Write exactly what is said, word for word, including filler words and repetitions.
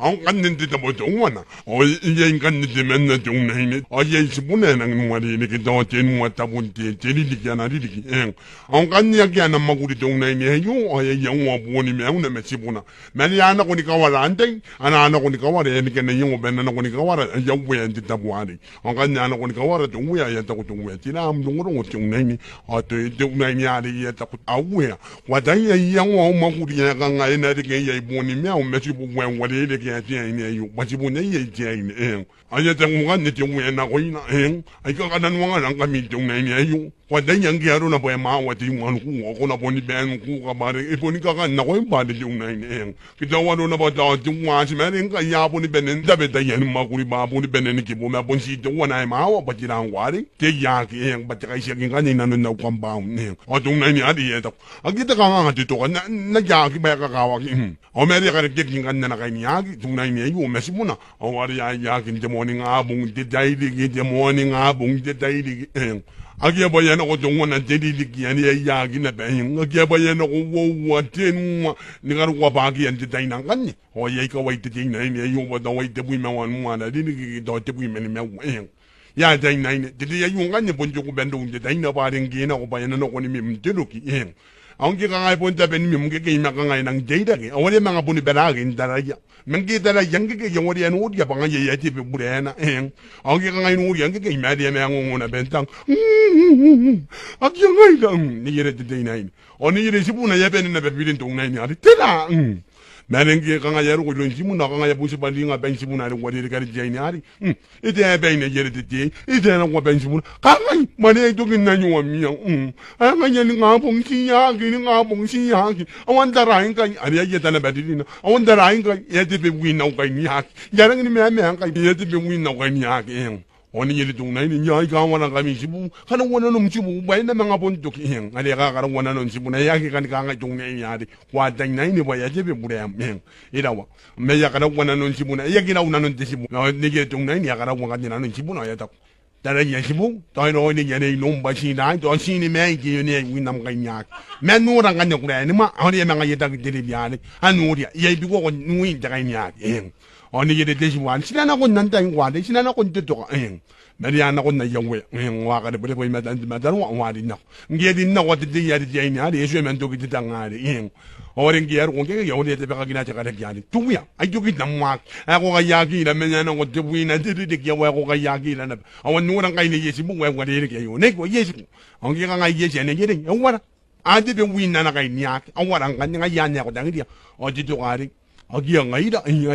Ao ngkanne n te tabo teuana, ao iai ngkanne temanna te unaine, ao iai tibuna e nangi n uarereke, tao tenua tabun te, te ririki ana ririki, eng. Ao ngkanne akea ana mwakuri te unaine aio, ao e a iangoa boni maiuna ma tibuna. Ma are a nako ni kawara antai, ana, a nako ni kawara, e a reke ana iango bwa e na nako ni kawara aia uea n te tabo arei. Ao ngkanne a nako ni kawara te uea, e a taku te uea, tera am rongorongo te unaine? Ao te, te unaine arei e a taku, au uea, ko ataia iangoa au mwakuri ae kanga e na reke iai boni maiu ma tibuu ae uarereke ae te aine aio, bwa tibuna iai te aine, eng. Ao e a taku ngkanne te uea nakoina, eng, ai kakananoangara ngkami te unaine aio. Ko ataia ngke arona bwa e maawa te imwanuku, ao ko na boni bae n kuuka bwa are e boni kakan nakoim bwa are te unaine, eng. Ke tao arona bwa tao te uati ma are ngkai a boni bane n tabe taiani mwakuri bwa a boni bane ni kibo, ma bon ti teuana ae maawa bwa tera ngkoa arei, te iaki, eng, bwa te kaitiaki ngkanne i nanon au compound, eng. Ao te unaine arei e taku, akea te kanganga te toka, n na, n na iaki bwa e kakawaki, mm. Ao ma are e karekaki ngkanne ana kainiaki te unaine aio ma tibuna, ao are a iaki n te moaningabong, te tairiki, te moaningabong, te tairiki, eng. Akea bwa e a nako teuana te ririki are e a iaki naba, eng. Akea bwa e a nako uoua, tenua, ni karokoa bwa akea n te taina ngkanne. Ao e a ikawai te teinaine aio bwa tao ai tebwi ma wanua ana ririki, tao tebwi ma nimaua, eng. Ia te ainaine, te tei aio ngkanne bon te kubanrou n te taina bwa are ngke e nako bwa e na nako ni mim n te roki, eng. Ao ngke kanga e bon tabe ni mim ngkekei ma kanga e nang teirake, ao are e a manga boni baraaki n taraia. Ma ngke e taraia ngkekei, ao are e a noria bwa ngaia e a tebe buraena, eng. Ao ngke kanga e noria ngkekei, ma are e a manga ongo naba n tang. Akea ngaira, mm, neiere te teinaine. Ao neiere tibuna e a bane naba birin te unaine arei, tera, mm. Ma are ngke kanga e a roko iroun tibuna, ao kanga e a bon tibwa ringa bain tibuna are uarereke are te aine arei. Mm. E tae baina neiere te tei, e tae nakoa bain tibuna. Kangai, ma are ai tokin aio am iango, mm. Ae ngaia ningabong, tiaki, ningabong, tiaki. Ao n tarai ngkai, are e a eta naba ririna. Ao n tarai ngkai, e a tebe win au kainiaki. E a rangi ni mamaa ngkai, e a tebe win au kainiaki, eng. Ao neiere te unaine, ia ai kawara ngkami tibuu, karaua nanom tibuu, bwa e na manga bon toki, eng. Are e kakaraua nanon tibuna, e aki kani kangai te unaine arei, ko a tainaine bwa e a tebe buraem, eng. E rawa. Ma e a karaua nanon tibuna, e aki rau nanon te tibu. Ao neiere te unaine e a karaua ngkanne nanon tibuna, ao e a taku, taraia tibuu, tao e raoiroi are i nom bwa ti raai, tao ti nimaai ke e oneai win am kainiaki. Ma nora ngkanne kuraenimwa, ao are e a manga ietaki te riri arei. A noria, iai bikoko n win te kainiaki, eng. Ao neiere te tibu arei, ti na nako n antai ngkoa arei, ti na nako n te toka, eng. Ma are a nako n aia uea, eng, ao a karebwerebwe i matan te mataroa, ao a rin nako. Ngke e rin nako te tei are te aine arei, e tue man toki te tang arei, eng. Ao are ngke e a roko ngkekei, ao are e a tabekakina te karaki arei, te uea, ai toki tamwaki. Ae ko kaiakiira, ma e a nako tebwina te ririki, ao ae ko kaiakiira naba. Ao n nora ngkai neiere tibuu ae uarereke aio, neiko, ietiko. Ao ngke kanga e eti ae neierei, e uara. A tebe win ana kainiaki, ao ara ngkanne ngaia anne ae ko tangiria. Ao te toka arei, akea ngaira, eng, are